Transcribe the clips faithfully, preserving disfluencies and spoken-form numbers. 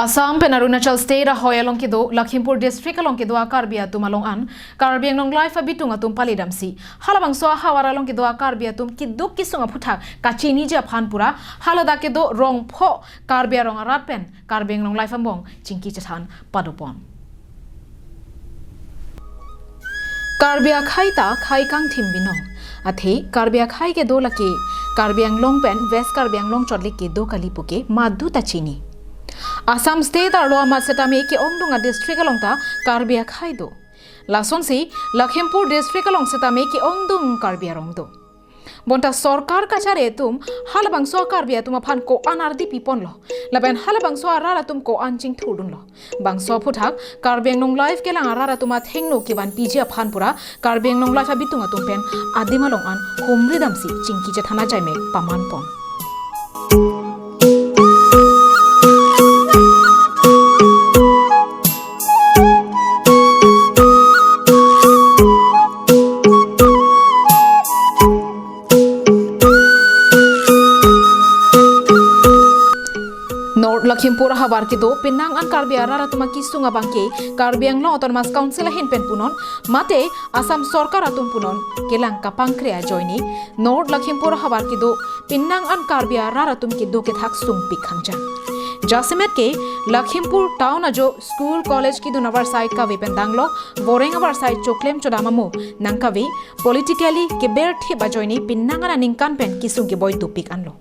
Assam pen Arunachal State ahoi along kedo Lakhimpur District along kedo a-Karbi atum along an Karbi Anglong Live abitung atum palidamsi halabangso ahavar along kedo a-Karbi atum keduk kesung aphuthak kachiniji aphan pura haladak kedo rong pho Karbi arong arat pen Karbi Anglong Live angbong chingki chethan padopon. Karbi akhai ta khai kangthim binong. Athe Karbi akhai kedo lake Karbi Anglong pen West Karbi Anglong chotlik kedo kali puke madu ta chini. Assam State arlo amat setame ke-ongdung a-district along ta Karbi akhai do. Lasonsi Lakhimpur District along setame ke-ongdung Karbi arong do. Bonta sorkar kachari atum halabangso Karbi atum aphan ko-an ardi piponlo, lapen halabangso arat atum ko-an chingthurdunlo. Bangso aphuthak Karbi Anglong Live kelang arat atum athengno kevanpiji aphan pura Karbi Anglong Live abitung atum pen adim along an humri damsi chingki chethan ajaimek pamanpon. North Lakhimpur ahavar kedo penang an Karbi arat atum akesung abangke Karbi Anglong Autonomous Council ahin pen punon mate Assam sorkar atum punon kelang kapangkre ajoine North Lakhimpur ahavar kedo penang an Karbi arat atum kedo kethak sungpik khangjan. Jasemet ke Lakhimpur town ajo school college kedun avarsai kave pen danglok voreng avarsai choklem chodam amo nangkave politically keber thip ajoine penang an aningkan pen kesung keboi dopik anlo.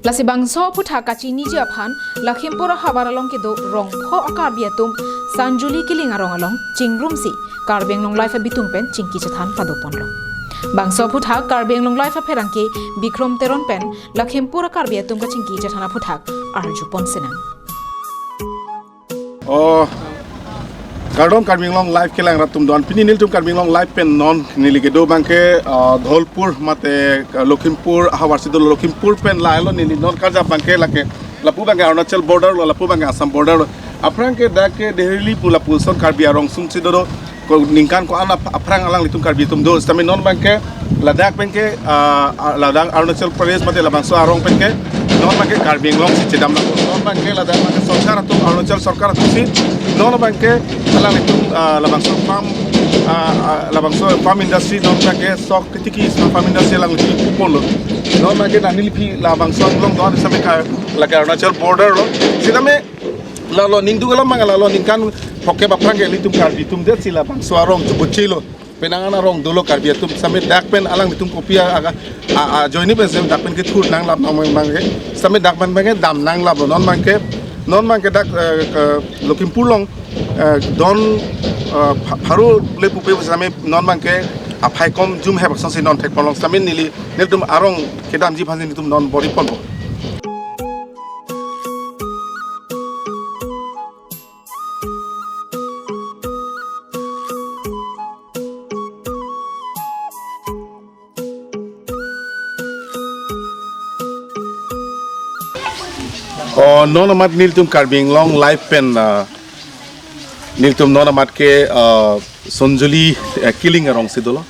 Lasi bangso aphuthak kachiniji aphan Lakhimpur ahavar along kedo rong pho a-Karbi atum Sanjuli Kiling arong along chingrumsi Karbi Anglong Live abitung pen chingki chethan padoponlo. Bangso aphuthak Karbi Anglong Live apherangke Bikrom Teron pen Lakhimpur a-Karbi atum kachingki chethan aphuthak arjupon senang. Oh, kardom Karbi Anglong Live kelang arat atum do-an. Pini nelitum Karbi Anglong Live pen non neli kedo abangke, ah, Dholpur mate, ah, Lakhimpur ahavar si dolo, Lakhimpur pen lahelo neli non karjap abangke lake lapu abangke Arunachal border lo, lapu abangke Assam border lo. Aphrang ke dak ke Dehrili pu lapuson Karbi arong sung si dodo. Ko ningkan ko-an ap-, aphrang alanglitum Karbi atum do. Sitame non abangke ladak pen ke, ah, ah, ladak Arunachal Pradesh mate labangso arong pen ke non abangke Karbi Anglong si chedam lo. Non abangke ladak abangke sorkar atum, Arunachal sorkar atum si non abangke alanglitum, ah, labangso farm, ah, ah, labangso farm industry non abangke sok ketiki farm industry alanglitum pupon lo. Non abangke nangli phi labangso along do-an sitame ka lake Arunachal border lo. Sitame lalo ningduk alam abang lalo ningkan phokep aphrang ke ilitum Karbi atum det si labangso arong chubuchi lo. Penang an arong dolo Karbi atum sitame dak pen alanglitum kopi a, a, a, ajoine pen sitame dak pen kethur nanglap nang mang mang ke. Sitame dak pen abangke dam nanglap lo non abangke, non abangke dak, eh, ke Lakhimpur along, eh, don, eh, pha-, pharo le pupe sitame non abangke aphai kom jum hep ason si non thekpon long sitame neli nelitum arong kedamji aphan si nelitum non bor-iponpo. Oh, non amat nelitum Karbi Anglong Live pen, ah, nelitum non amat ke, ah, Sanjuli, eh, Kiling arong si dolo.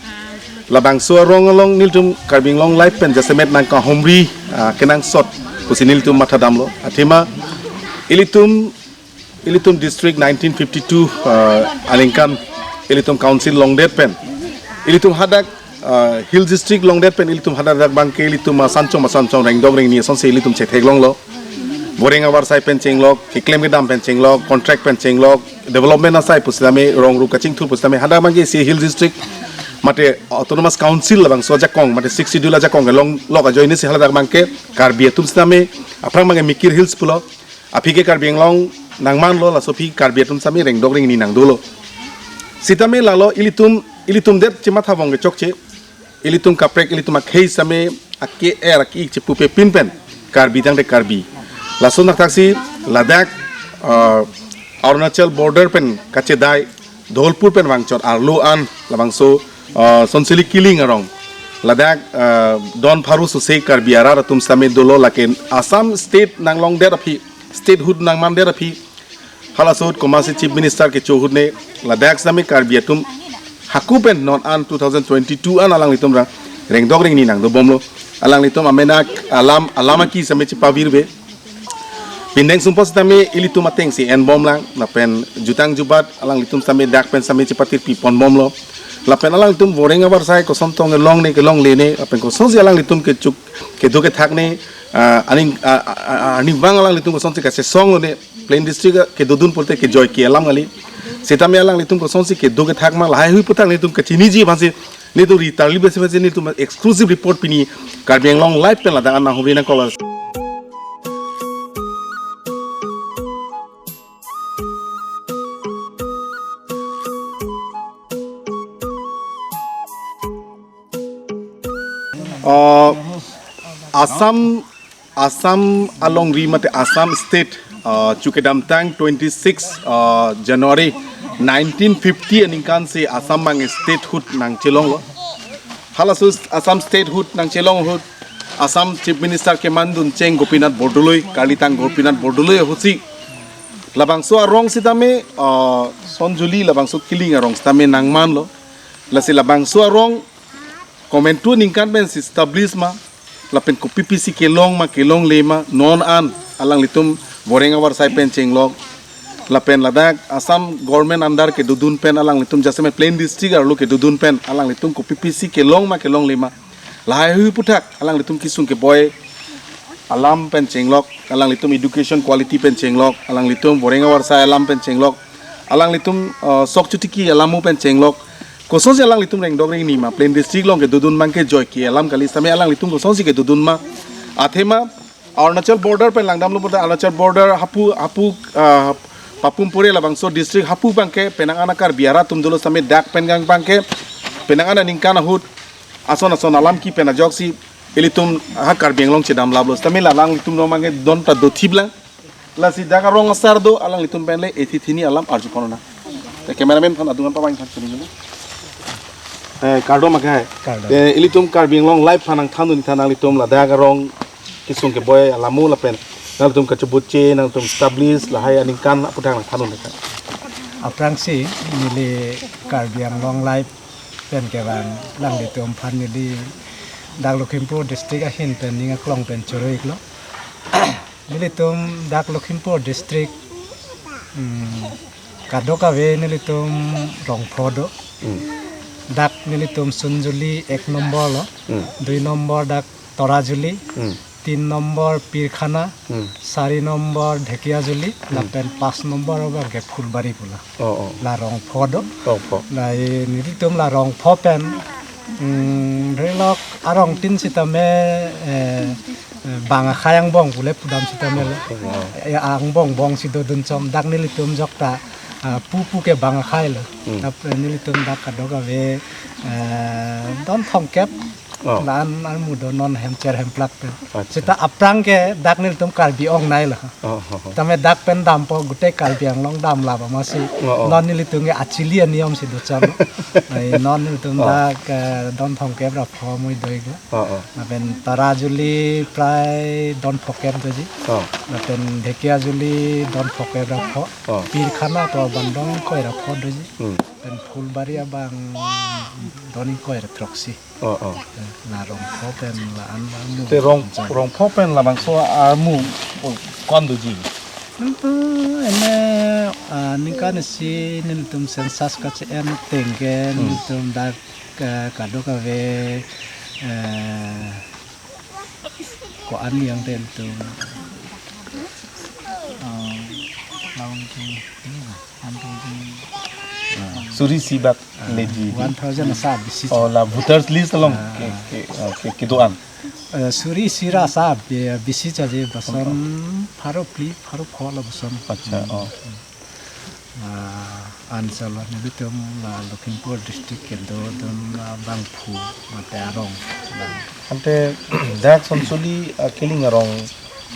Labangso arong along nelitum Karbi Anglong Live pen jasemet nangkahumri, ah, kenangsot pusi nelitum matha damlo. Athema ilitum, ilitum district nineteen fifty-two, ah, aningkan ilitum council longdet pen ilitum hadak, ah, hill district longdet pen ilitum hadak dak abangke ilitum, ah, sanchong ma sanchong rengdok rengni asonsi ilitum chetheklonglo. Boreng avarsai pen chenglok, keklem kedam pen chenglok, contract pen chenglok, development asai pusitame, rong ru kachingthur pusitame, hadak abangke isi hill district mate Autonomous Council labangso ajakong mate Sixth Schedule ajakong kelonglok ajoine si haladak abangke Karbi atum sitame aphrang abangke Mikir Hills pulo, aphi ke Karbi Anglong nangmanlo, laso aphi Karbi atum sitame rengdok rengni nangdolo. Sitame lalo ilitum, ilitum det chematha abangke chokche, ilitum kaprek ilitum akhei sitame ake-er ake-ik chepupe pin pen Karbi tangte Karbi. Laso nakthaksi ladak, ah, Arunachal border pen kachedai Dholpur pen vangchot arlo an labangso, ah, Sanjuli Kiling arong. Ladak, ah, don pharo suse Karbi arat atum sitame dolo, lake Assam state nanglongdet aphi, statehood nangmandet aphi. Halaso ahut komatsi Chief Minister kecho ahut ne ladak sitame Karbi atum hako pen non an two thousand twenty-two an alanglitum ra rengdok rengni nangdobomlo. Alanglitum amenak alam, alam aki sitame chepavirve. Pindeng sumpot sitame ilitum ateng si enbomlang, lapen jutang jubat alanglitum sitame dak pen sitame chepatirpi ponbomlo. Lapen alanglitum voreng avarsai koson tong kelongne kelonglene, lapen kosonsi alanglitum kechuk kedo kethakne, ah, aning, ah, ah, ah, arnivang alanglitum kosonsi kachesonglone, Plain District kedodun pulote kejoi ke alam kali. Sitame alanglitum kosonsi kedo kethak ma lahaihui aputhak nelitum kachiniji aphansi nelitum ritarli besi besi nelitum exclusive report pini Karbi Anglong Live pen ladak an nanghumri nangkok. Uh, Assam, Assam alongri mate Assam State, uh, chukedamtang twenty-six, uh, January nineteen fifty aningkan si Assam abang statehood nangchelonglo. Halaso Assam statehood nangchelong ahut Assam Chief Minister kemandun cheng Gopinath Bordoloi, karlitang Gopinath Bordoloi ahutsi labangso arong sitame, uh, Sonjuli labangso kiling arong sitame nangmanlo. Lasi labangso arong komantu aningkan pensi establish ma, lapen kopi pisi kelong ma kelongle ma, non an alanglitum voreng avarsai pen chenglok, lapen ladak Assam government under kedodun pen alanglitum jasemet Plain District arlo kedodun pen alanglitum kopi pisi kelong ma kelongle ma, lahaihui aputhak alanglitum kesung keboi alam pen chenglok, alanglitum education quality pen chenglok, alanglitum voreng avarsai alam pen chenglok, alanglitum, uh, sok chotiki alam pen chenglok. Kosonsi alanglitum rengdok rengni ma, Plain District along kedodun abang kejoi ke alam kali, sitame alanglitum kosonsi kedodun ma. Athema Arunachal border pen langdamlo pulote Arunachal border hapu, hapu, uh, Papum Pare labangso district hapu abangke penang an Karbi arat atum dolo, sitame dak pen gang abangke penang an aningkan ahut ason ason alam kepi pen ajoksi ilitum ha Karbi Anglong chedamlaplo. Sitame la alanglitum along abangke don ta dothiplang. Lasi dak arong asar do, alanglitum pen le ethi thini alam arju ponona. Te cameraman aphan adung an pabang thak chini. Eh, kardom akai. Kardom. Eh, ilitum Karbi Anglong Live aphan nangthandun than nanglitum ladak arong kesung keboi alam lapen nanglitum kachobutche, nanglitum establish lahai aningkan aputhak nangthandun than. Aphrangsi neli Karbi Anglong Live pen kevang alanglitum aphan neli dak Lakhimpur district ahin pen ning aklong pen choro-iklo. Nelitum dak Lakhimpur district, hmm, kadokave nelitum rong pho do. Hmm. Dak nelitum Sonjuli ek nombor lo, hmm, dui nombor dak Torajuli, hmm, tin nombor Pirkhana, hmm, sari nombor Dhekiajuli, hmm, lapen pas nombor abangke Phulbari pulo. Oh, oh. La rong pho do. Rong pho. La, eh, nelitum la rong pho pen, mm, relok arong tin sitame, eh, eh, bang akhai angbong pule pudam sitame le. Oh. Eh, angbong bong si dodun chom, dak nelitum jokta, ah, pu pu ke bang akhai lo. Hmm. Tap, eh, nelitum dak kadokave, eh, don thomkep. Oh. La-an armu do non hemcher hemplak pen. Acha. Sita aphrang ke dak nelitum Karbi ong nai lo. Oh, oh, oh. Tame dak pen dampo gute Karbi Anglong damlap amatsi. Oh, oh. Non nelitum ke achili aniyom si do chalo. Ai non nelitum, oh, dak, eh, don thomkep ra pho mui do-iklo. Oh, oh. Lapen Torajuli prai don phokep doji. Oh. Lapen Dhekiajuli don phokep ra pho. Oh. Pirkhana to abang don ingkoi ra pho doji. Hmm. Lapen Phulbari abang don ingkoi ra throksi. Oh, oh. Eh, la rong pho pen la-an armu. Te rong, chang. Rong pho pen labangso armu, oh, ko-an doji? Nelitum ene, ah, ningkan isi nelitum census kache-en ateng ke, hmm, nelitum dak, eh, kadokave, eh, ko-an yang te nelitum. Ah, lawan tu, ini lah, antu di, ah, suri isi bak, ah, leji. One thousand asap bisi. Oh, la voters list along, ah, ke, ke, ah, ke, kedo-an. Eh, suri isi ra asap, eh, bisi chaji bason, oh, pharo phli, pharo pho lapuson. Acha, hmm, oh. Ah, answer lo nelitum la Lakhimpur district kedodun la bangphu mate arong. Ante dak Sonjuli, ah, kiling arong,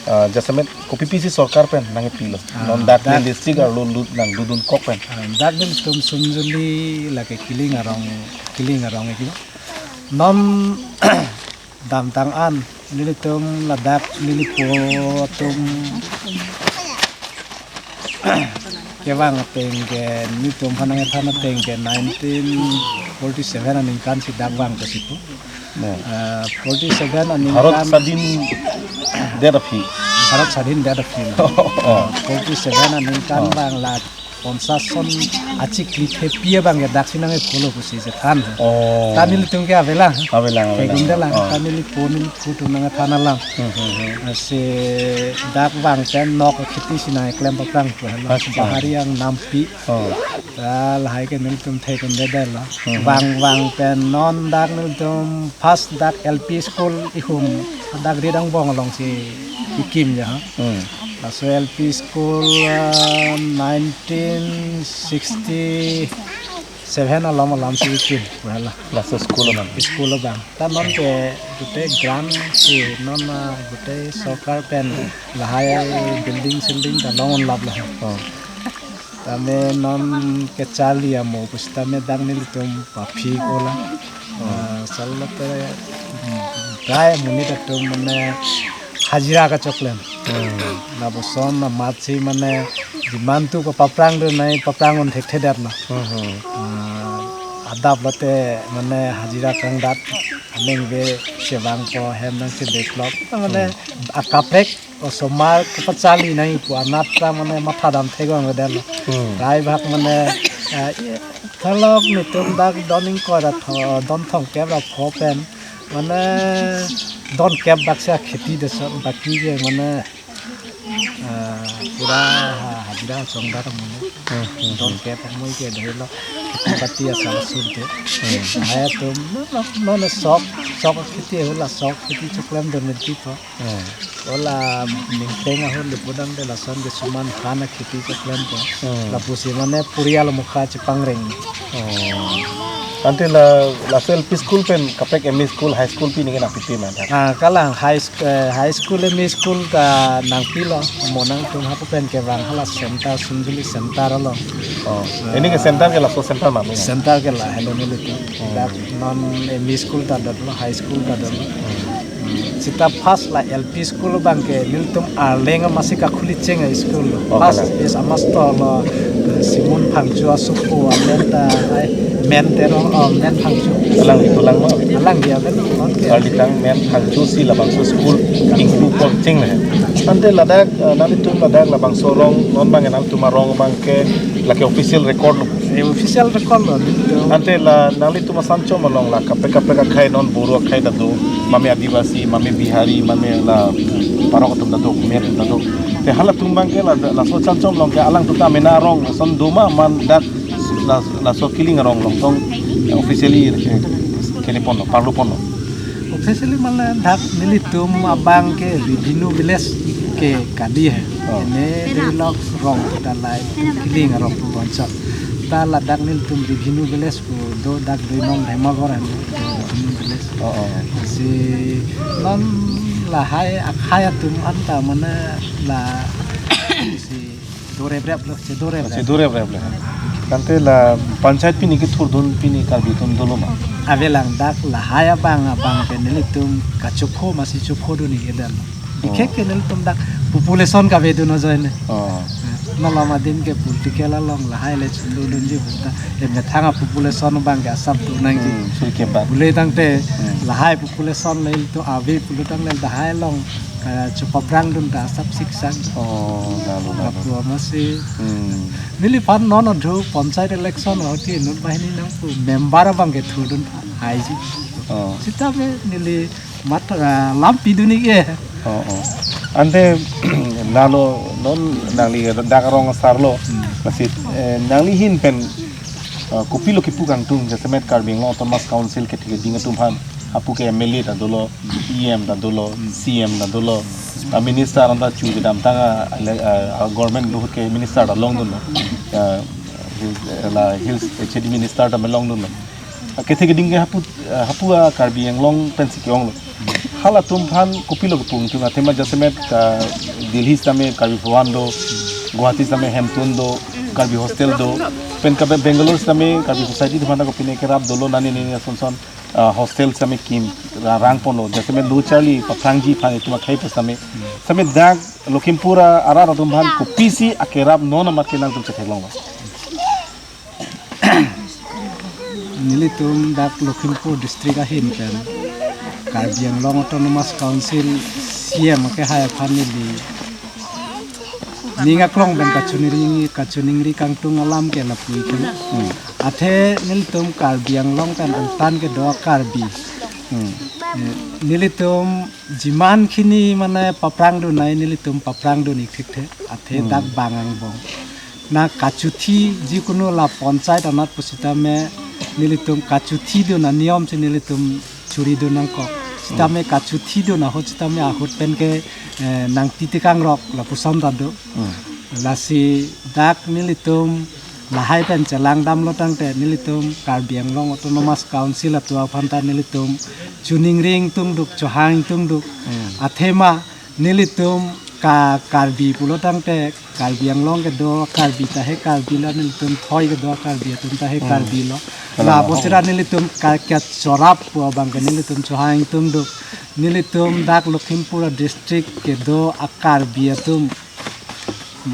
ah, jasemet kopi pisi sorkar pen nangkepilo. Ah, non dak, dak district arlo lut nangdodun kok pen. Ah, dak nelitum Sonjuli lake kiling arong, kiling arong iklo. Non damtang an nelitum ladak nelipo atum kevang ateng ke nelitum aphan nangthan ateng ke nineteen forty-seven aningkan si dak vang ke sipu. Nah. Eh, forty-seven aningkan Bharat Sadin det aphi. Bharat Sadhin det aphi. Oh. Forty seven aningkan Oh. bang la ponsason achikli thepi abang ke daksi nang-epolo pusi chethan. Oh. Ta nelitum ke avelang. Avelang, avelang. Kegum delang. Oh. Ta neli po neli pu atum nangthan alam. Hmm, hmm, hmm. Lasi dak vang pen nok kheti si nangklem paprang pu helo. Accha. Bahari angnampi. Oh. Ta lahai ke nelitum thekun det lo. Hmm. Vang vang pen non dak nelitum first dak L P school ihum dak Rit angbong alongsi ikim ja ha. Hmm. Laso L P school, ah, nineteen sixty-seven alom alomsi ikim pu helo. Laso school along. School abang. Ta non ke gute grant si non, ah, gute sorkar pen lahai building silding ta long unlap lahai. Oh. Tame non kecharli amo pusitame dak nelitum paphi kola. Hmm. Ah, salote, hmm, dai monit atum mane hajira kachoklem. Hmm. Lapuson amatsi mane jimantu ko paprang do nai paprang un thekthedet lo. Hmm, hmm. Ah, adap lote mane hajira kangdat anengve chevangpo hem nangchedeplok. Mane Hmm. akaprek osomar kepacharli nangji pu anat ta mane matha dam thek vang det lo. Hmm. Rai bhak mane, eh, i- thalok netum dak don ingkoi ra tho, don thomkep ra pho pen mane don kep bak si akheti det so baki ke mane, eh, pura ha, hajira chongdat mane. Hmm, hmm, Don hmm. kep amoi ke dahilo kheti pati asal sunte. Hmm. Hai atum non, non sok, sok kheti hula sok kheti choklem don menti po. Hmm. Ola ningteng ahut lipudang de lason ke suman han akheti choklem po. Hmm. Lapusi mane purial mukha chepangreng. Hmm. Ante la, laso L P school pen kaprek M E school, high school pini ke nangpipe ma dak? Ah, kalang high sch-, eh, high school, M E school ta nangpilo, mo nangtum hapu pen kevang hala center, Sunjuli center along. Oh. Ah. Ini ke center ke laso center ma mi? Center ke la, helo nelitum. Hmm. Dak non M E school ta dotlo, high school ta dotlo. Hmm. Seta first la L P school abang ke nelitum Arleng amatsi kakhuli cheng a-school lo. Oh, First kalang. is a master lo, eh, Simon Phangcho asopo, amen ta, ai, Men Terong, oh, Men Phangcho. Alang di tulang mo? Alang di amen, non ke. Arlitang Men Phangcho si labangso school ingpu pon cheng le. Ante ladak, eh, nanglitum ladak labangso arong, non abang nanglitum arong abang ke lake official record lo. Eh, official record lo, nelitum. Ante la nanglitum asan chom along la kaprek kaprek akhei non Boro akhei ta do, mame Adivasi, mame Bihari, mame la parok atum ta do, me atum ta do. Te halatum abang ke la, laso asan chom along ke alangtum ta amena arong ason do ma man dak la, laso Kiling arong along tong officially, eh, kele ponlo, parlo ponlo. Officially mane dak nelitum abang ke Ribhinu village ke kali he. Oh. Ene delok rong ta lai Kiling arong pu bonsot. Ta ladak nelitum Ribhinu village pu do dak Doinong Dhemagor anu Ribhinu village. Oh, oh. Si non lahai akhei atum anta mane la si do reprep lo, si do reprep. Si do reprep le. Ante la panchayat pini kethurdun pini Karbi atum dolo ma? Avelang dak lahai abang abang ke nelitum kachopho amatsi chopho dunji ke dam. Oh. Bikhek ke nelitum dak population kavedun ajoine. Oh. Malom adim ke political along lahai le chundodunji puta. Le methang a-population abang ke asap do nangji. Hmm, suri kebak. Bule tangte Hmm. lahai population le ilitum ave pulo tang le lahai along, eh, chopaprang dun ta asap siksak. Oh, lalu, lalu. Lapu amatsi. Hmm. Neliphan non adhu panchayat election ahut ke inut banghini nangpu member abang ke thurdun haiji. Oh. Seta me neli mat, ah, lam pidunji ke. Oh, oh. Ante lalo non nangli dak rong asarlo. Hmm. Lasi, eh, nangli ahin pen, eh, kopilo kipu kangtung jasemet Karbi Anglong Autonomous Council kethe keding atum aphan. Hapu ke M L A ta dolo, E M ta dolo, Hmm. C M ta dolo. A minister anta chu kedamtang a, a, a government ahut ke minister ta longdunlo. Eh, Hills, eh, la Hills H A D minister ta me longdunlo. Kethe keding ke hapu, eh, hapu a Karbi Anglong pensi ke-onglo. Halatum aphan kopilo kipu kangtung athema jasemet ka Delhi sitame Karbi Bhawan do, Guwahati sitame Hemtun do, Karbi hostel do, pen ka Be-, Bangalore sitame Karbi society atum aphan kopine kerap dolo nani nini ason son, ah, hostel sitame kim ra-, rang ponlo, jasemet lo charli paphrangji aphan itum akhei pu sitame. Sitame dak Lakhimpur arat atum aphan kopisi akerap non amat ke nangtum chetheklonglo? Nelitum dak Lakhimpur district ahin pen Karbi Anglong Autonomous Council C M akehai aphan neli ning aklong pen kachiningri, kachiningri kangtung alam ke lapu itum. Hmm. Athe nelitum Karbi Anglong pen angtan kedo Karbi. Hmm. Eh, nelitum jiman khini mane paprang dun nai nelitum paprang dun ik thekthe. Athe Hmm. dak bang angbong. Na kachuthi jikunu la panchayat anat pusitame nelitum kachuthi dun aniyom si nelitum churi dun nangkok. Sitame kachuthi dun ahut sitame ahut pen ke, eh, nangtitikang rok lapuson ta do. Hmm. Lasi dak nelitum lahai pen chelang damlo tangte nelitum Karbi Anglong Autonomous Council atum aphan ta nelitum chiningri ingtungduk, chohang ingtungduk. Hmm. Athema nelitum ka Karbi pulo tangte Karbi Anglong kedo Karbi ta he Karbi lo, nelitum thoi kedo Karbi atum ta he Hmm. Karbi lo. Kalang La ahok. Bosira nelitum ka kya chorap pu abang ke nelitum chohang ingtungduk. Nelitum dak Lakhimpur district kedo a Karbi atum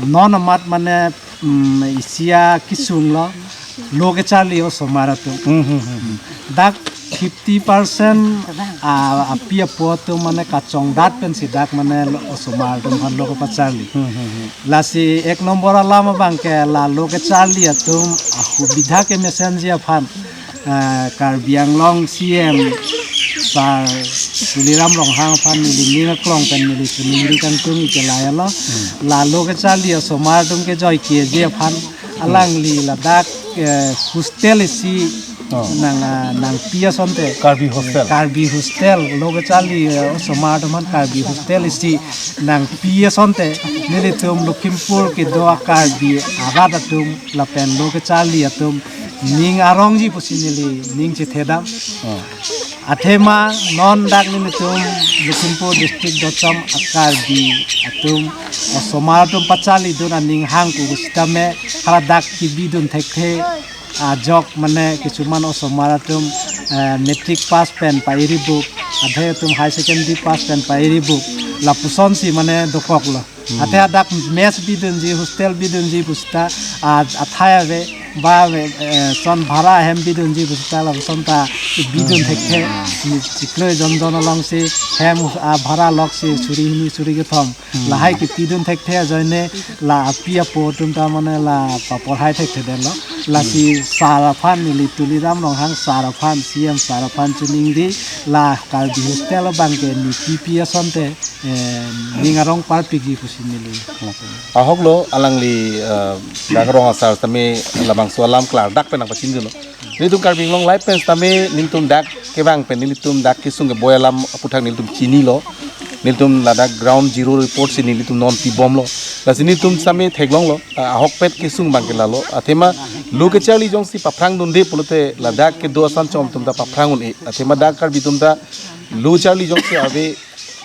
non amat mane, mm, isi akesung lo, lo kecharli osomar atum. Hmm, hmm, hmm, hmm. Dak fifty percent a, api apo atum mane kachongdat pensi dak mane lo, osomar atum aphan lo kepacharli. Hmm, hmm, hmm. Lasi ek nombor alam abang ke la lo kecharli atum asubidha kemesenji aphan, eh, Karbi Anglong C M Sir Tuliram Ronghang aphan neli ning aklong pen neli chiningri kangtung ik ke lahelo. Hmm. La lo kecharli osomar atum kejoi keji aphan alangli ladak, eh, hostel isi Oh. nang, ah, nangpi asonte. Karbi hostel. Karbi hostel. Lo kecharli, eh, osomar atum aphan Karbi hostel isi nangpi asonte. Nelitum Lakhimpur kedo a Karbi arat atum lapen lo kecharli atum ning arongji pusi neli ning chethedam. Oh. Athema non dak nelitum Lakhimpur district dochom a Karbi atum osomar atum pacharli dun aning hang pu pusitame hala dak kebi dun thekthe ajok mane kisuman osomar atum, eh, matric pass pen pa-iribuk, adhe atum high secondary pass pen pa-iribuk, lapusonsi mane dokoklo. Hmm. Athe hadak mess bidunji, hostel bidunji pusita, a, athai ave, ba ave, eh, son bhara hem bidunji pusita, lapuson ta bidun Hmm. thekthe, ni chiklo jon jon alongsi hem, a, bhara loksi suri hini suri kethom. Hmm. Lahai kepidun thekthe ajoine la api apo atum ta mane la paporhai thekthedetlo. Lasi Hmm. sir aphan neli Tuliram Ronghang sir aphan, C M sir aphan chiningri la Karbi hostel abang ke nepipi asonte, eh, ning arong parpikji pusi neli. Ahok lo alangli, eh, dak rong asar tame labangso alam klardak pen nangpachini lo. Nelitum Karbi Anglong Live pen tame nelitum dak kevang pen nelitum dak kesung keboi alam aputhak nelitum chinilo. Nelitum ladak ground zero report si nelitum non pibomlo. Lasi nelitum tame theklonglo, ah, ahokpet kesung abang ke lalo. Athema lo kecharli jongsi paphrang dunde pulote ladak kedo asan chom atum ta paphrang un-e. Athema dak Karbi atum ta lo kecharli jongsi ave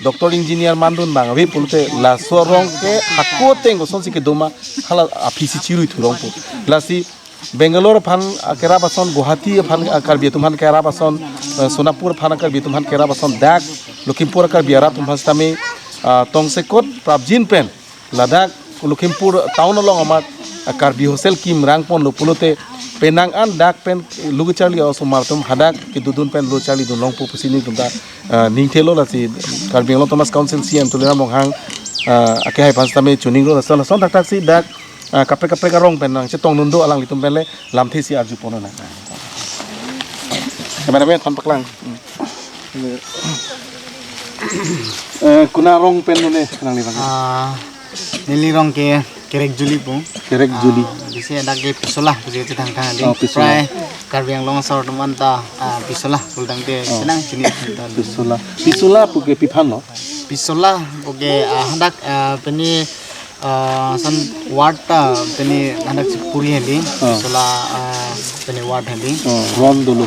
doctor engineer mandun abang ave pulote laso arong ke hako ateng kosonsi kedo ma hala aphisi chirui thurong pu. Lasi Bangalore aphan, ah, kerap ason, Guwahati aphan, ah, Karbi atum aphan kerap ason, eh, Sonapur aphan Karbi atum aphan kerap ason, dak Lakhimpur Karbi arat atum aphan sitame, ah, tongsekot prapjin pen ladak Lakhimpur town along amat, ah, Karbi hostel kim rangponlo pulote penang an dak pen lo kecharli osomar atum hadak kedodun pen lo kecharli dunlongpo pusi nelitum ta, ah, ning thelo. Lasi Karbi Anglong Autonomous Council C M Tuliram Ronghang, ah, akehai aphan sitame chiningri lo, lason lason thakthak si dak ah, kaprek kaprek arong pen nangchetongdun do alanglitum pen le lamthe si arjupon nang. Cameraman thon paklang. Eh, kona arong pen nune nangli bang. Ah, neli arong ke Kerek Juli pu. Kerek Juli. Ah, bisi dak ke Pisola pusi chethangthang dei. Oh, Pisola. Prai Karbi Anglong asor atum an ta, ah, Pisola pulo tangte Oh. chenang chini ta. Pisola. Pisola pu ke pi aphan lo? Pisola pu ke, ah, hadak, ah, pini ah, ason ward ta pini hadak si puri hedi, Ah. Pisola, ah, pini ward hedi. Oh, ron dolo.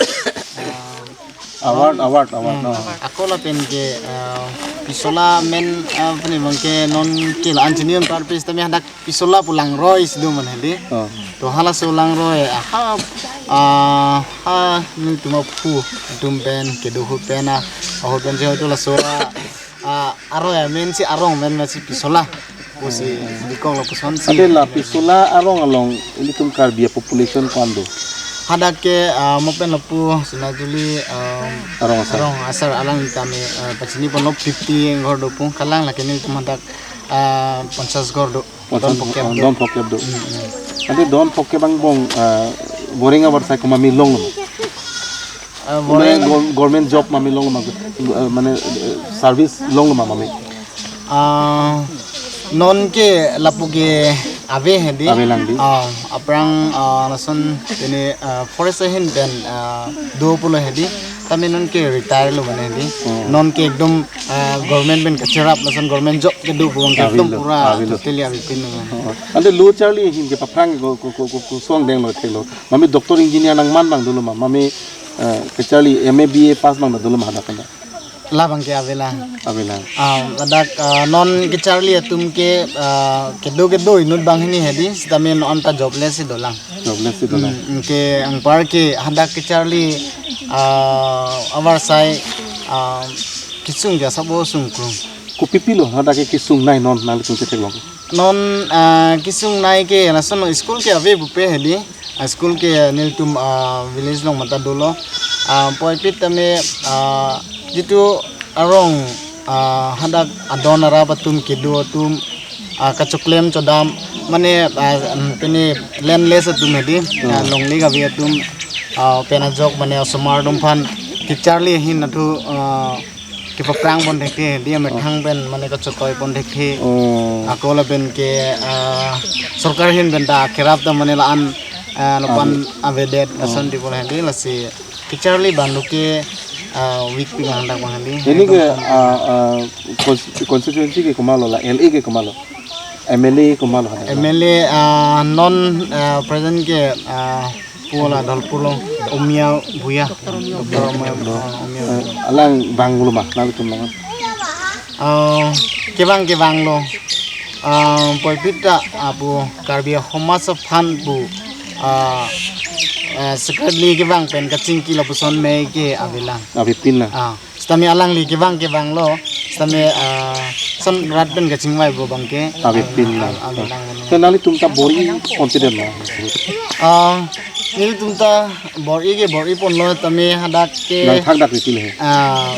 Ah, award, award, award, Hmm. no. Ako lapen ke, ah, Pisola men, ah, pini abang ke non ke la-an chini on parpis tame hadak Pisola pu langroi si do man hedi. Oh. To halaso langroi, ah, ha, ah, ha, nelitum aphu atum pen, kedo ahut pen, ah, ahut pen je hoito laso, ah, ah, aroi amen si arong amen si Pisola pusi bikok lapusonsi. Ante la Pisola arong along ilitum Karbi a-population ko-an do? Hadak ke, ah, mo pen lapu Sonajuli, ah, Arong asar. Arong asar alangli tame, ah, pachini ponlo fifty ghor do pu, kalang lake nelitum hadak, ah, ponchas ghor do. Ponchas, don phokep ah, do. Don phokep do. Hmm, hmm. Ante don phokep angbong, ah, boreng avarsai komat malom? Ah, mane boreng gov-, government job malom ma, ah, mane, eh, service malom ma mami? Ah, non ke lapu ke ave hedi. Ave lang di. Ah, aphrang, ah, lason pini, ah, forest ahin pen, ah, do pulo hedi. Tame non ke retire lo mane hedi. Hmm. Non ke ekdom, ah, government pen kacherap lason government job kedo pu ke ekdom avelo, pura avelo. Totally avepin lo. Oh. Ante lo charli ahin kepaphrang ko, ko, ko, ko, kosong denglo thelo. Mami doctor engineer nangman abang dolo ma. Mami, eh, kacharli M A B A pass abang dolo ma hadak pen? Labang ke avelang. Avelang. Ah, ladak, ah, non kacharli atum ke, ah, kedo kedo inut banghini hedi, sitame non ta jobless si dolang. Jobless si dolang. Hmm, ke anpar ke hadak kacharli, ah, avarsai, ah, kesung ja sabo sungkrung. Kopi pilo hadak ke kesungnei non nangtum ketheklong? Non, ah, kesungnei ke lason school ke ave bupe hedi. Ah, school ke nelitum, ah, village along mata dolo. Ah, puvoiphit tame, ah, jitu arong, ah, hadak adon arap atum kedo atum, ah, kachoklem chodam mane, ah, um, pini landless atum hedi, ah, longle kave atum, ah, pen ajok mane osomar atum aphan kacharli ahin athu, ah, kepaphrang pon thekthe, dia methang pen mane kachotoi pon thekthe. Oh. Ako lapen ke, ah, sorkar ahin pen ta kerap ta mane la-an, ah, lapan avedet, oh, lason di pon hedi, lasi kacharli abang lo ke, ah, weak pi lang dak abang hedi. Ini ke, ah, ah, cons-, constituency ke komatlo la, L A ke komatlo? M L A komatlo hadak? M L A, ah, non, ah, present ke, ah, pu la Dholpur along Omia Bhuya. Doctor Omia Bhuya. Ah, Omia Bhuya. Eh, alang vanglo ma, nangtum nang? Ah, kevang kevanglo. Ah, puvoiphit ta, ah, pu Karbi Homaj aphan pu, ah, ah, secretly kevang pen kachingki lapuson mei ke avelang. Avepin lang. Ah, sitame alangli kevang kevanglo, sitame, ah, lason rat pen kachingvai pu abang ke, avepin lang. Ah, avelang. So nangtum ta bor-i confident ma? Ah, nelitum ta bor-i ke bor-i ponlo, tame hadak ke nangthak dak riti le he. Ah,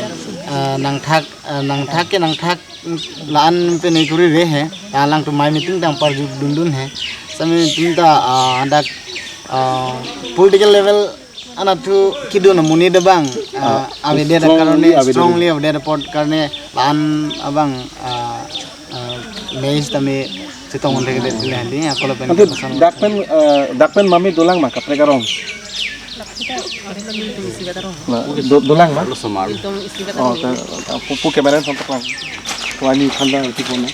ah, nangthak, ah, nangthak ke nangthak, la-an pen ekuri re he. Alangtum mei meeting tang parju dundun he. Sitame nelitum ta, ah, hadak, ah, political level anatthu kedun amonit abang, ah, ah, avedet strongly karone, avedet, strongly avedet apot karone la-an abang, ah, ah, mei sitame chetong unde kedet le hedi, ako lapen. Ante ke pesan. Dak pen, ah, dak pen mami dolang ma kaprek arong? Dak pen nelitum isivet arong. Na, do-, dolang ma? Nelitum isivet arong. Oh, ta, ta, pu, pu camera sampai lang. Wani khanda uti kona.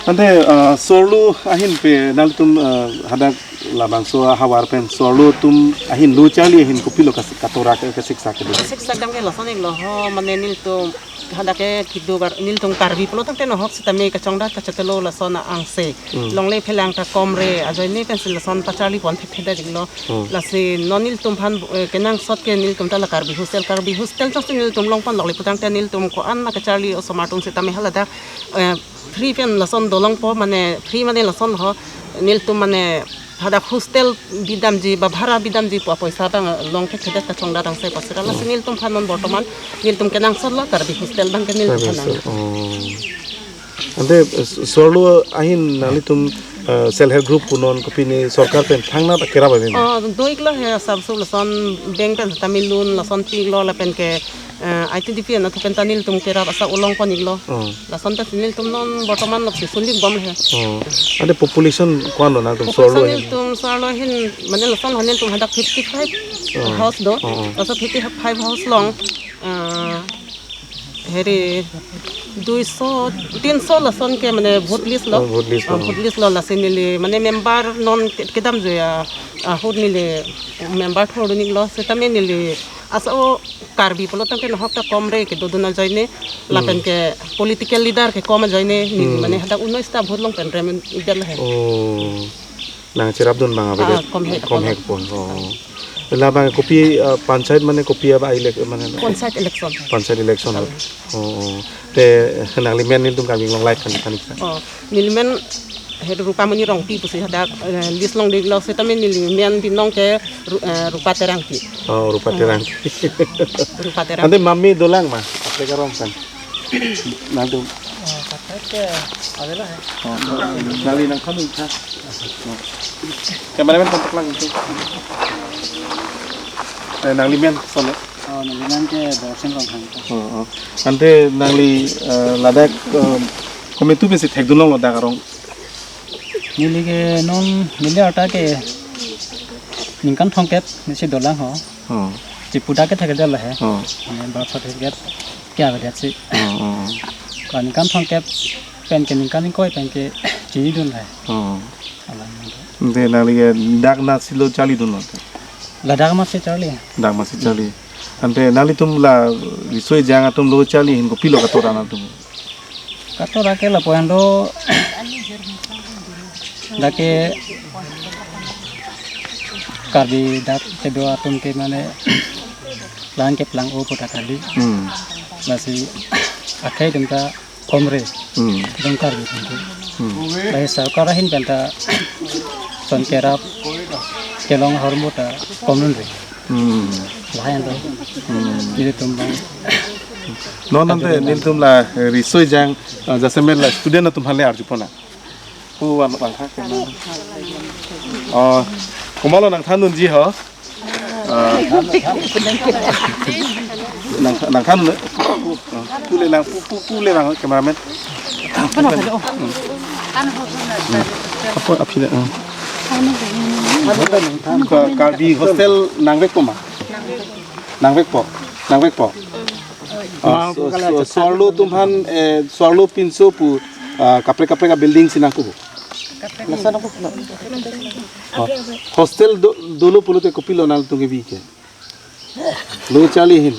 Ante, ah, sorlo ahin pen nangtum, ah, hadak labangso ahavar pen sorlo atum ahin lo charli ahin kopilo kas-, katorak, eh, kasiksak kedo? Kasiksak dam ke lason iklo ho, mane nelitum hadak ke kedo gar nelitum Karbi pulo tangte nohok sitame kachongdat kachetelo lason angse. Hmm. Longle phelang ta komre ajoine pensi lason pacharli pon thekthedet iklo. Hmm. Lasi non nelitum aphan, eh, kenangsot ke nelitum ta la Karbi hostel, Karbi hostel jongsi nelitum long ponlok le pu tangte nelitum ko-an ma kacharli osomar atum sitame haladak, eh, free pen lason dolongpo, mane free mane lason ho, nelitum mane hadak hostel bidamji ba bhara bidamji pu apoisa abang long thekthedet kachongdat angse pu sira. Lasi nelitum aphan non bortoman nelitum kenangsot lo Karbi hostel abang ke nelitum aphan. Karbi hostel. Oh. Ante, eh, sorlo ahin nanglitum, eh, self help group punon kopine sorkar pen thangnat kerap ave ma? Oh, do iklo he, asap sup lason bank pen tame loan lason pi iklo lapen ke, eh, I T D P anatthu pen ta nelitum kerap asap ulong pon iklo. Oh. Lason ta nelitum non bortoman lok si sulik bom he. Oh. Ante population ko-an lo nangtum sorlo ahin? Population nelitum sorlo ahin, mane lason ho nelitum hadak fifty five house do. Oh, oh. Laso fifty five house along, ah, heri duiso, tinso lason ke mane vote list lo. Oh, vote list lo. Ah, vote list lo, lasi neli mane member non ke-, kedam juya, ahut neli member thordun iklo, sitame neli aso Karbi pulo tangte nohok ta komre kedodun ajoine, lapen ke political leader ke kom ajoine, neli mane hadak unoista vote long pen rem ikdet lo he. Oh. Nangcherapdun abang ave. Ah, kom he, kom he pon. Oh. Labang kopi, ah, panchayat mane kopi abang elek mane? Panchayat election. Panchayat election. Oh, oh. Te nangli men nelitum Karbi Anglong Live kan kan. Oh, neli men Head Rupamoni Rongpi pusi hadak, eh, list longdiklo setame neli men binong ke Ru-, eh, Rupa Terangpi. Oh, Rupa Terangpi. Rupa Terangpi. Ante mami dolang ma? Apa karong sang? Nanti. Oh, kaprek ke adalah ya. Oh, nangli nangkhan tha. Oh. Kameramen kontak lang itu. Eh, nangli men sone. Oh, nangli men ke Borsing Ronghang. Oh, oh. Ante nangli, eh, ladak, eh, kometu pensi thekdunlonglo dak arong. Neli ke non neli arta ke ningkan thomkep nisi dolang ho. Oh. Chipu dak ke thekdetlo he. Oh. Neli birth certificate ke avedet si. Oh, oh. Ko ningkan thomkep pen ke ningkan ingkoi pen ke chinidun he. Oh. Alang. Ante nangli ke dak nasi lo charlidunlo? Ladak amatsi charli. Dak amatsi charli. Ante nanglitum la riso ejang atum lo charli ahin kopilo katora nangtum? Katora ke lapu-an do dak ke Karbi dak kedo atum ke mane lang keplang-o pu ta kali. Hmm. Lasi akhei atum ta komre. Hmm. Dong Karbi atum ke. Hmm. Lahai sorkar ahin pen ta son kerap kelong ahormu ta komrun re. Hmm. Lahai ando. Hmm. Nelitum abang. Non ante nelitum la, eh, riso ejang, eh, jasemet la student atum aphan le arjupon nang. Pu wan bang ha. Oh, komatlo nangthandunji ho? Ah. Nang, nangthan le. Pu le lang, pu, pu, pu le lang, cameraman. Apa aphi le? Ah. Ka-, Karbi hostel nangvekpo ma? Nangvekpo. Nangvekpo. Ah, so, so, so-arlo atum aphan, eh, so-arlo pinso pu, ah, kaprek kaprek a-building si nangpu. Laso nangpu. Oh, hostel do, dolo pulote kopilo nangtum kebi ke? Lo charli ahin.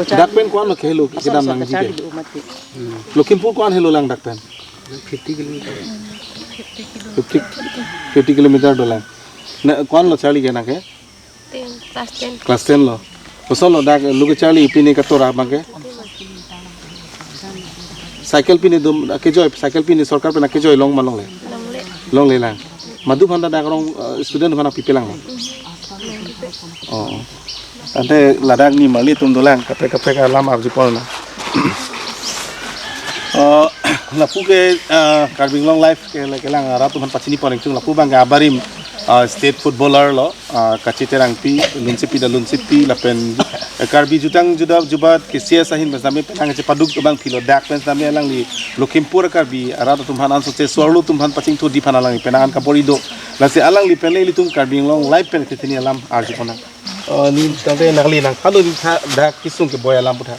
Dak pen ko-an lo kehelo kedam nangji ke? Charli do mati. Lakhimpur ko-an helo lang dak pen? Fifty kilometer. Fifty, fifty kilometer dolang. Na, ko-an lo charli ke nang ke? Ten, class ten. Class ten lo. Koson lo dak lo kecharli pine katora abang ke? Cycle pine dum kejoi, cycle pine sorkar pen kejoi long ma longle? Longle. Longle lang. Madu aphan ta dak arong, eh, student aphan pipe lang ma? Oh. Ante ladak ni marli atum dolang, kaprek kaprek alam arjupon nang. Oh, lapu ke, eh, Karbi Anglong Live ke, kelang arat atum aphan pachini pon ingtung, lapu abang ke abarim, eh, state footballer lo, ah, Kache Terangpi, Lunsepi da Lunsepi, lapen, eh, Karbi Jutang Juda Jubat, K C S ahin pen sitame penang chepaduk abang philo dak pen sitame alangli Lakhimpur Karbi arat atum aphan anso che so-arlo atum aphan pachingthurji aphan alangli penang an kabor-i do. Lasi alangli pen le ilitum Karbi Anglong Live pen ketini alam arjupon nang. Oh, ne tangte nangli nangthandun tha dak kesung keboi alam pu tha.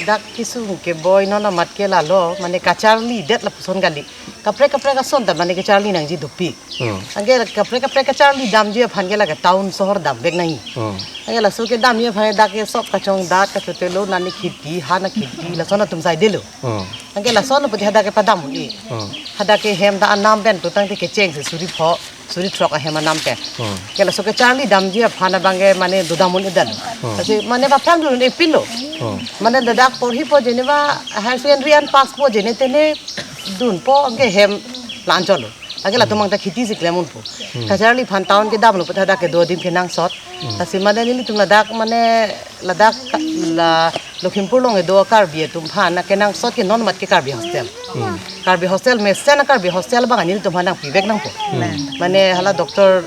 Dak kesung keboi non amat ke lalo, mane kacharlidet lapuson kali. Kaprek kaprek ason ta mane kacharli nangji dopik. Hmm. Anke kaprek kaprek kacharli damji aphan ke lake town sohor damvek nangji. Hmm. Anke laso kedamji aphan dak ke sop kachongdat kachotelo nani khiti, ha na khiti, lason atum saidelo. Hmm. Anke lason apo hadak ke padam un-e. Hmm. Hadak ke hem ta anam pen putangte kecheng si suri pho, suri throk ahem anam pen. Hmm. Anke laso kacharli damji aphan abang ke mane dodam un-edetlo. Hmm. Lasi mane paphrangdun un-epinlo. Hmm. Mane ladak porhipo jeneba higher secondary an pass po jene tene dunpo anke hem la-an chotlo. Anke latum abang ta khiti si klem unpo. Hmm. Kacharli aphan town kedamlo pu tha dak kedo adim kenangsot. Hmm. Lasi mane nelitum ladak mane ladak ka-, la Lakhimpur along kedo Karbi atum aphan kenangsot ke non amat ke Karbi hostel. Hmm. Karbi hostel mesen a-Karbi hostel abang nelitum aphan nangpivek nangpo. Hmm. Mane hala Doctor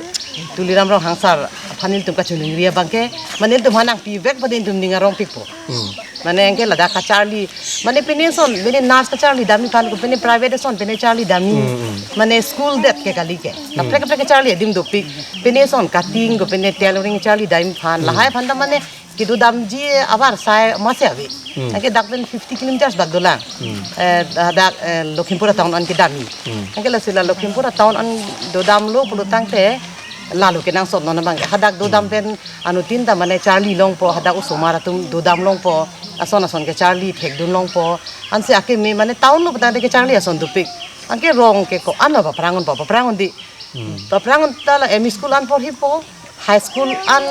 Tuliram Ronghang sir aphan nelitum kachiningri abang ke mane nelitum aphan nangpivek pada nelitum ning arongpikpo. Hmm. Mane anke ladak kacharli, mane pine ason, pine nurse kacharli damji aphan ko, pine private ason, pine charli damji, hmm, hmm, mane school det ke kali ke. Hmm. Kaprek kaprek kacharli adim dopik, pine ason cutting ko, pine tailoring charli damji aphan, hmm, lahai aphan ta mane kedodamji avarsai masi ave. Hmm. Anke dak pen fifty kilometers bak dolang. Hmm. Eh, dak, eh, Lakhimpur town an kedamji. Hmm. Anke lasi la Lakhimpur town an dodamlo pulotangte lalo kenangsot non abang ke. Hadak dodam, hmm, pen anuttin ta mane charli longpo, hadak osomar atum dodam longpo, ason ason kecharli thekdun longpo. Ansi akeme mane town lo putangte kecharli ason dopik. Anke rong ke ko-an lo paphrang unpo, paphrang un-e. Hmm. Paphrang un ta la M E school an porhipo, high school an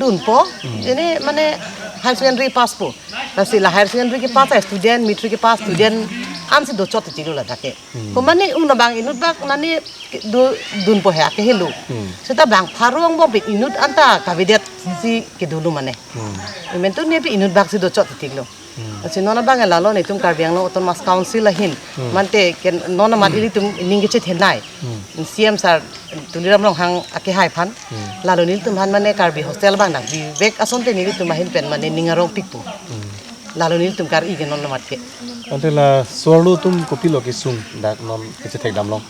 dunpo, hmm, ini mane higher secondary pass po. Lasi la higher secondary kepass a-student, matric kepass student, Ansi dochot tichilo ladak ke. Hmm. Komane un abang inut bak nani do dunpo he akehelo. Hmm. Seta bang pharo angbong pen inut anta kavedet si kedolo mane. Hmm. Imentu nepi inut bak si dochot tichilo. Hmm. Lasi non abang lalo netum Karbi Anglong Autonomous Council ahin. Hmm. Mate ke non amat ilitum ning kechethenei. Hmm. C M sir Tuliram Ronghang akehai aphan. Hmm. Lalo nelitum aphan mane Karbi hostel abang nangpivek asonte nelitum ahin pen mane ning arong pikpo. Hmm. Lalo nelitum kar-i ke non amat ke. Ante la so-arlo atum kopilo kesung dak non kechethekdam long?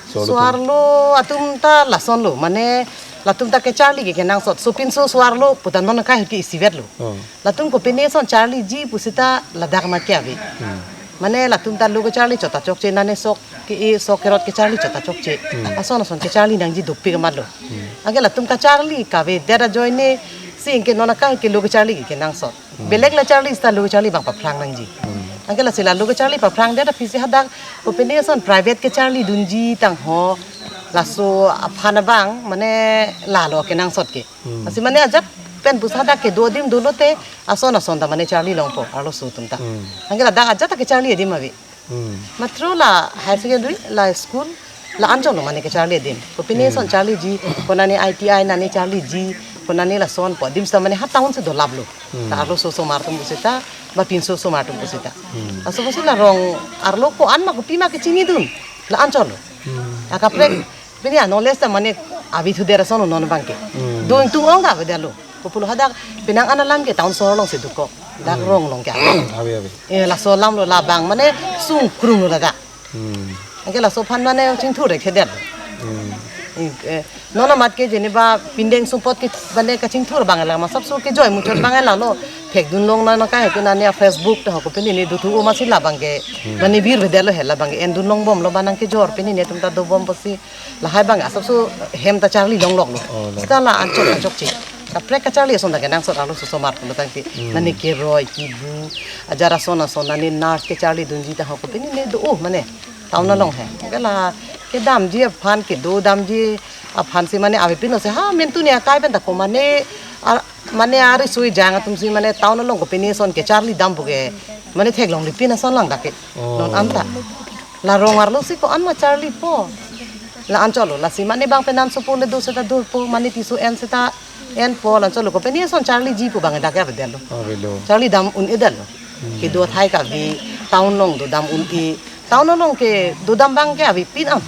So-arlo atum. So-arlo atum ta lasonlo, mane latum ta kecharli ke kenangsot. Sopinso so-arlo puta non akai ke isivetlo. Oh. Latum kopine ason charliji pusita ladak amat ke ave. Hmm. Mane latum ta lo kecharli chot ta chokche, nane sok ke-e sok kerot kecharli chot ta chokche. Hmm. Ason ason kecharli nangji dopik amatlo. Hmm. Anke latum kacharli kavedet ajoine si anke non akai ke lo kecharli ke kenangsot. Hmm. Belek la charli seta lo kecharli abang paphrang nangji. Hmm. Anke lasi la lo kecharli paphrangdet aphi si hadak kopine ason private kecharli dunji tangho, laso aphan abang mane lalo kenangsot ke. Hmm. Lasi mane ajat pen pusi hadak kedo adim dolote ason ason ta mane charli longpo arloso atum ta. Hmm. Anke ladak ajat ta kecharli adim ave. Hmm. Matro la higher secondary, la school, la anchotlo mane kecharli adim. Kopine ason, hmm, charliji, konane I T I nane charliji, konane lasonpo adim seta mane ha town si dolaplo. Hmm. Ta arloso osomar atum pusita, ba pinso osomar atum pusita. Hmm. Laso pusi la rong arlo ko-an ma kopima kechinidun, la anchotlo. Hmm. Akaprek pini a-knowledge ta mane ave thudet ason non abang ke. Hmm. Do ingtung ong ka avedetlo. Kopulo hadak penang an alam ke town sohor alongsi dokok. Dak, hmm, rong along ke ave. Ave, ave. Eh, laso alamlo labang mane sungkrunglo ladak. Hmm. Anke laso aphan mane chingthur-e kedet. Hmm. Eh, eh, non amat ke jeneba pindeng sumpot ke mane kachingthur abang la ma sapso kejoi muchot abang lalo. Thekdun long nang nang kai ke nane Facebook ta ho kopine ne dothu o masi labang ke, hmm, mane birvedetlo he labang ke endun longbomlo ba nangkejor pine netum ta dobom pusi. Lahai abang asapso hem ta charli longloklo. Oh, lo. Seta la anchot anchokche. Kaprek kacharli ason ta kenangsot arloso osomar pulo tangte. Hmm. Nane keroi, kibu, ajar ason ason, nane nurse kecharli dunji ta ho kopine ne do, oh, mane town along he. Ke la kedamji aphan, kedodamji aphan si mane avepinlo si ha mentu ne akai pen ta ko mane ar-, mane ari sui jang atum si mane town along kopine ason kecharli dampo ke mane theklonglepin ason lang dak ke. Oh. Non anta. La rong arlo si ko-an ma charlipo. La anchotlo, lasi mane bang penang sopo le do seta dopo, mane piso en seta enpo, la anchotlo kopine ason charliji pu abang dak ke avedetlo. Avelo. Charli dam un-edetlo. Hmm. Kedo athai ke ave, town along dodam un-e. Town along ke dodam abang ke avepin am.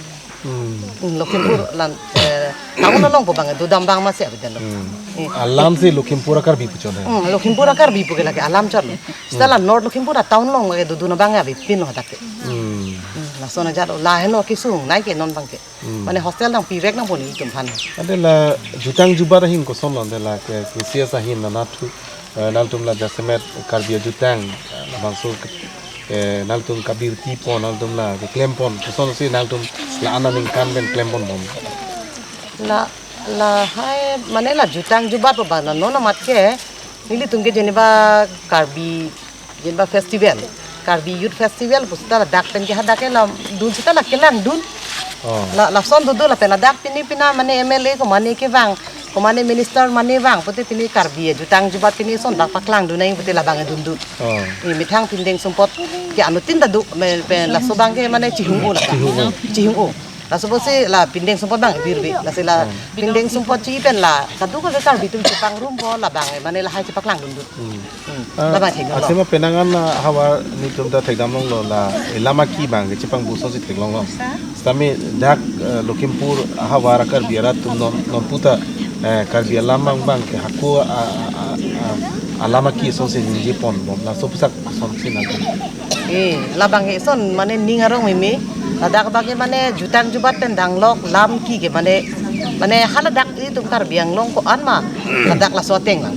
Hmm. Hmm, Lakhimpur lan, eh, town along pu abang dodam abang masi avedetlo. Hmm. Eh. Alam si Lakhimpur a-Karbi pu chot he. Hmm, Lakhimpur a-Karbi pu ke lake alam chotlo. Seta la North Lakhimpur a-town along ke dodun abang avepinlo hadak ke. Hmm. Hmm, lason ajatlo, la heno kesung nai ke non abang ke. Hmm. Mane hostel nangpivek nangpo nelitum aphan. Ante la jutang jubat ahin kosonlo, ante la ke, ke C S ahin nanathu, eh, nangtum la jasemet Karbi ajutang, eh, labangso, eh, nangtum kabirtipon, nangtum la keklempon, kosonsi nangtum la-an aningkan pen klemponbom? La, lahai, mane la jutang jubat pu abang non amat ke, nelitum ke jeneba Karbi, jeneba festival, Karbi Youth Festival pusita ladak pen ke hadak ke la dun seta la kelangdun. Oh. La, lason dodo lapen ladak pini pina mane M L A ko mane kevang, ko mane minister mane vang pute pini Karbi ajutang jubat pini ason dak paklangdun nai pute labang dundun. Oh. Ni methang pindeng sumpot ke anuttin ta do, me, pen laso abang ke mane chihung-o la. Chihung-o. Chihung-o. Laso pusi la pindeng sumpot abang birve. Lasi la, hmm, pindeng sumpot chi pen la kadokave Karbi atum chepangrumpo labang mane lahai chepaklangdundun. Hmm. Hmm. Ah, labang thekdunlo. Athema penang an, ah, havar netum ta thekdam longlo la, eh, alam aki abang ke chepangbu asonsi theklonglo. Sitame dak, eh, Lakhimpur havar a-Karbi arat atum non, non puta, eh, Karbi alam abang abang ke hako a, a, a, a, alam aki asonsi ningjeponbom, laso pusak asonsi nang. Eh, labang ke ison mane ning arong meme. Ladak abang ke mane jutang jubat pen danglok lam ki ke mane, mane haladak itum Karbi Anglong ko-an ma ladak laso ateng lang.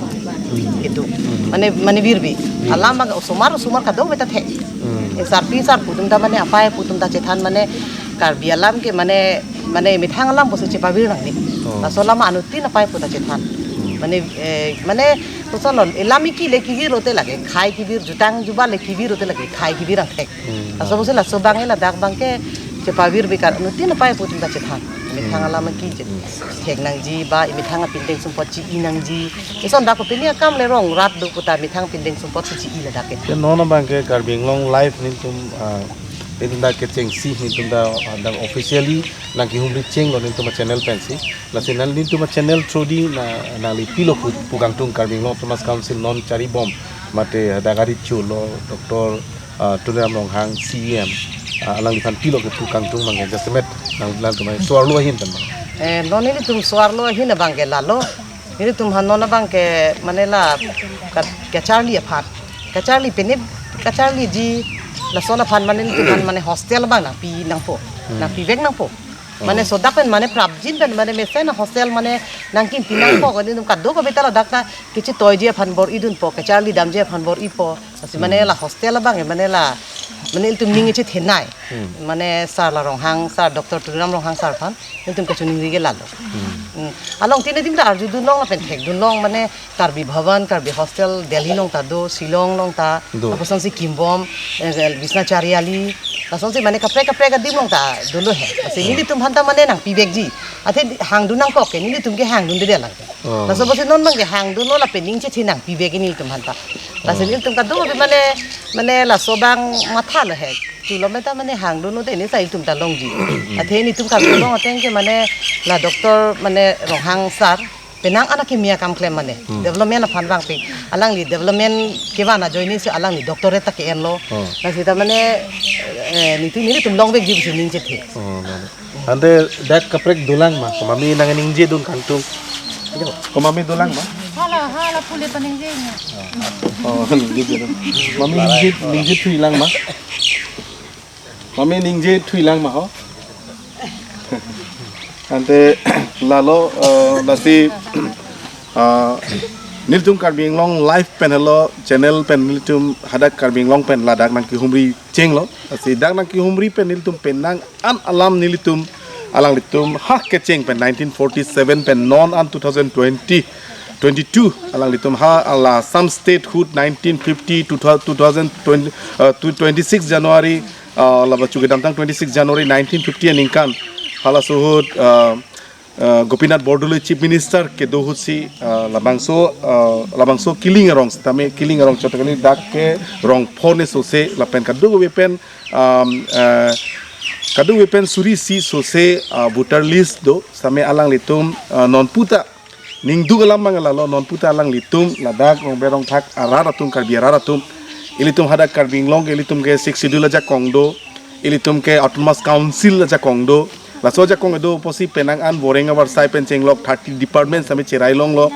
Gitu. Mane, mane birve. Alam abang osomar osomar kadokave ta thek. Hmm. Eh, sarpi sarpo atum ta mane apai apo atum ta chethan mane Karbi alam ke mane, mane methang alam pusi chepavir nangne. Oh. Laso alam anuttin apai apo ta chethan. Hmm. Mane, eh, mane kosonlo, alam aki le kevir lote lake khei kevir, jutang jubat le kevir lote lake khei kevir angthek. Hmm. Laso pusi laso abang ke ladak abang ke chepavirve, anuttin apai apo atum ta chethan. Methang alam ki je. Thek nangji ba methang apindeng sumpot chi-i nangji. Ison dak pini akam le rong rat do puta methang pindeng sumpot si chi-i ladak ke. Ke non abang ke Karbi Anglong Live nelitum, ah, nelitum dak kechengsi nelitum dak, ah, dak officially nangkehumri chenglo nelitum a-channel pensi. Lasi nelitum a-channel through di na, nangli pilo pu, pu kangtung Karbi Anglong Autonomous Council non charibom mate dak ari chulo Doctor ah, Tuliram Ronghang C E M, ah, alangliphan pilo ke pu kangtung abang ke jasemet nang, nangtum so-arlo ahin pen abang. Eh, non nelitum so-arlo ahin abang ke lalo. Nelitum han non abang ke mane la ka, kacharli aphan. Kacharli pini kacharliji lason aphan mane nelitum han mane hostel abang nangpi nangpo. Hmm. Nangpivek nangpo. Mane Oh. sodak pen mane prapjin pen mane mesen hostel mane nangkimpi nangpo ko nelitum kadokave ta ladak ta kechetoiji aphan bor-idunpo, kacharli damji aphan bor-ipo. Lasi mane Hmm. la hostel abang, mane la, mane ilitum ning chethenei. Hmm. Mane sir la Ronghang, sir Doctor Tuliram Ronghang sir aphan, ilitum kachiningri ke lalo. Hmm. Hmm. Along tine tim ta arjudunlong lapen thekdunlong, mane Karbi Bhavan, Karbi Hostel, Delhi along ta do, Shillong along ta, Do. apusonsi kimbom, eh, Bisna Chariali, lasonsi mane kaprek kaprek adim along ta dolo he. Lasi Hmm. nelitum aphan ta mane nangpivekji. Athe hangdun nangkok ke, nelitum ke hangdunde lang. Oh. Laso apotsi non abang ke hangdunlo lapen ning chethe nangpivek nelitum aphan ta. Lasi Oh. nelitum kadokave mane, mane laso abang mathalo he. Chulo meta mane hangdunlo de neli sai ilitum ta longji. Athe nelitum kadolong ateng ke mane la Doctor mane Ronghang sir penang an akimi akam klem mane. Hmm. Development aphan vangpik. Alangli development kevan ajoinesi alangli doctorate ta ke-enlo. Oh. Lasi ta mane, eh, nelitum, nelitum longvekji pusi ning chethe. Oh, mane. Ante dak kaprek dolang ma, komatne nangningjedun kangtung. Komatne dolang ma? Hala, hala, pule paningje. Oh, ningje dun. Mami ningje, ningje thuilang ma? Mami ningje thuilang ma ho? Ante lalo, eh, lasi, eh, nelitum Karbi Anglong Live pen helo channel pen nelitum hadak Karbi Anglong pen ladak nangkehumri chenglo. Lasi dak nangkehumri pen nelitum penang an alam nelitum alanglitum ha kecheng pen nineteen forty-seven pen non an two thousand twenty, twenty-two alanglitum ha la Assam statehood nineteen fifty to two thousand twenty, uh, to twenty-six January, uh, laba chu kedamtang twenty-six January nineteen fifty aningkan halaso ahut, uh, uh, Gopinath Bordoloi Chief Minister kedo ahutsi, uh, labangso, uh, labangso Killing arong sitame Killing arong chot kali dak ke rong phone sose lapen kadokave pen, um, uh, kadokave pen suri isi sose, uh, voter list do sitame alanglitum, uh, non puta ningduk alam abang lalo non puta alanglitum ladak Rongber Rongthak arat atum Karbi arat atum ilitum hadak Karbi Anglong ke ilitum ke Sixth Schedule ajakong do ilitum ke Autonomous Council ajakong do. Laso ajakong kedo apotsi penang an voreng avarsai pen chenglok thirty department sitame cherai longlo.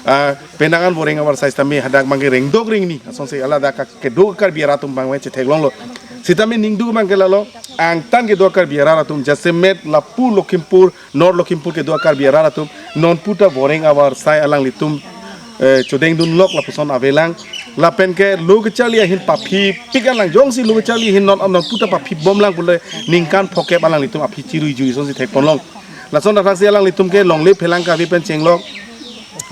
Ah, penang an voreng avarsai sitame hadak abang ke rengdok rengni asonsi ladak kedo Karbi arat atum abang chetheklonglo. Sitame ningduk abang ke lalo angtan kedo Karbi arat atum jasemet lapu Lakhimpur North Lakhimpur kedo Karbi arat atum non puta voreng avarsai alanglitum, eh, chodengdunlok lapuson avelang. Lapen ke lo kacharli ahin paphipik alang jongsi lo kacharli ahin non non puta paphibomlang pule ningkan phokep alanglitum aphi chiruijui asonsi thekponlong. Lason athaksi alanglitum ke longle phelang kave pen chenglok.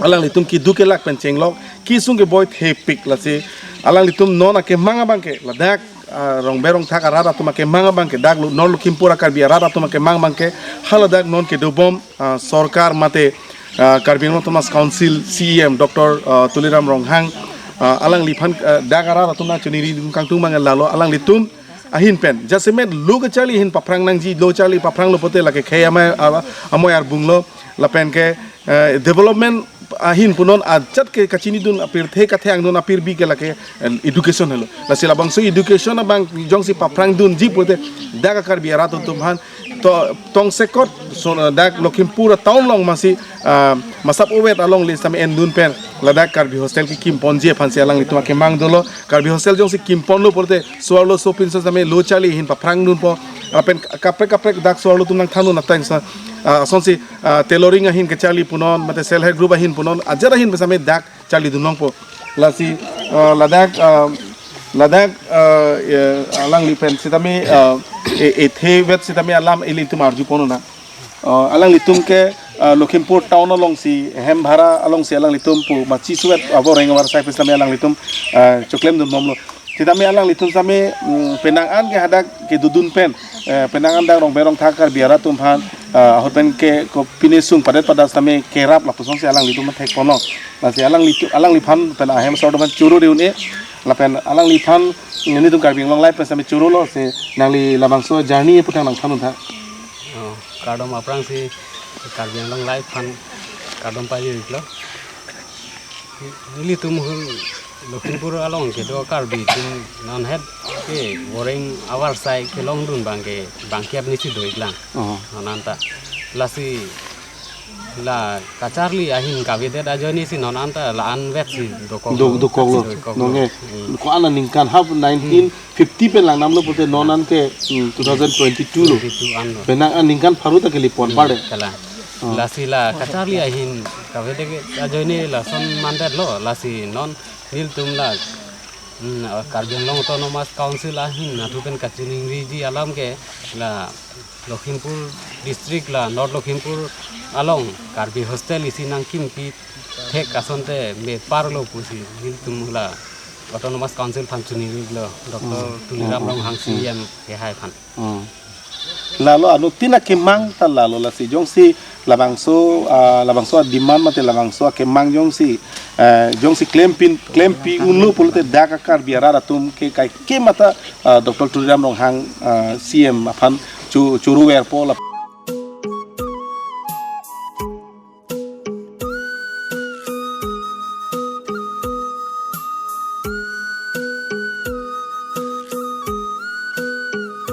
Alanglitum keduk kelak pen chenglok. Kesung keboi thepik lasi. Alanglitum non akemang abang ke ladak ah, Rongber Rongthak arat atum akemang abang ke dak lo, North Lakhimpur a Karbi arat atum akemang abang ke haladak non kedobom, ah, sorkar mate, ah, Karbi Anglong Autonomous Council C E M Doctor, ah, Tuliram Ronghang, ah, alangliphan, ah, dak arat atum nangchiningri kangtung abang lalo alanglitum ahin pen jasemet lo kacharli ahin paphrang nangji lo kacharli paphranglo pote lake khei amei, ah, amei arbunglo lapen ke eh, development ahin punon ajat ke kachinidun apirthe kathengdun apirbi ke lake, eh, education helo. Lasi labangso education abang jongsi paphrangdunji pute dak Karbi arat atum aphan to tongsekot so dak Lakhimpur town along masi, ah, masap uwet along le sitame endun pen ladak Karbi hostel kekim ponji aphansi alanglitum akemang dolo. Karbi hostel jongsi kimponlo pute so-arlo sopinso sitame lo kacharli ahin paphrangdunpo. Lapen kaprek kaprek dak so-arlo atum nangthandun ateng sa, ah, asonsi ah, tailoring ahin kacharli punon mate self help group ahin punon ajat ahin pen sitame dak charlidun longpo. Lasi, ah, ladak, ah, ladak, ah, eh, alangli pen sitame, ah, e, ethe vet sitame alam ilitum arjupon nang. Ah, alanglitum ke, ah, Lakhimpur town alongsi hem bhara alongsi alanglitum pu machi suwet avoreng avarsai pen sitame alanglitum, ah, choklemdunbomlo. Sitame alanglitum sitame, mm, penang an ke hadak kedodun pen, eh, penang an dak Rongber Rongthak Karbi arat atum aphan, Ah, ahut pen ke kopine sung padet padat sitame kerap lapusonsi alanglitum thekponlo. Lasi alanglitum, alangliphan pen ahem asor atum aphan choro de un-e. Lapen alangliphan nelitum Karbi Anglong Live pen sitame chorolo, si nangli labangso journey aphuthak nangthan untha. Oh, kardom aphrangsi Karbi Anglong Live aphan kardom pajirlo. Nelitum hul Lakhimpur along kedo Karbi atum non het ke boreng avarsai kelongdun abang ke bangkep nisi do-iklang. Oh. Non anta. Lasi la kacharli ahin kavedet ajoine si non anta la-an vetsi dokok Do-, dokoklo. Dokoklo. Nonke, Hmm. ko-an aningkan ha nineteen fifty pen langdamlo pulote non an ke, hmm, two thousand twenty-two lo. Twenty-two anlo. Penang aningkan pharo ta kali pon Hmm, pare. Kalang. Oh. Lasi la kacharli ahin kavedet ajoine lason mandetlo, lasi non nelitum la, hmm, Karbi Anglong Autonomous Council ahin athu pen kachiningriji alam ke la Lakhimpur district la North Lakhimpur along Karbi hostel isi nangkimpi thek asonte me parlo pusi nelitum la Autonomous Council aphan chiningrilo Doctor Hmm. Tuliram Hmm. Ronghang Hmm. C E M kehai aphan. Hmm. Lalo anuttin akemang ta lalo, lasi jongsi labangso, ah, labangso demand mate labangso akemang jongsi, eh, jongsi klempin, klempi unlo pulote dak a-Karbi arat atum ke kaikema ta, ah, Doctor Tuliram Ronghang, ah, C E M aphan cho-, choro verpo la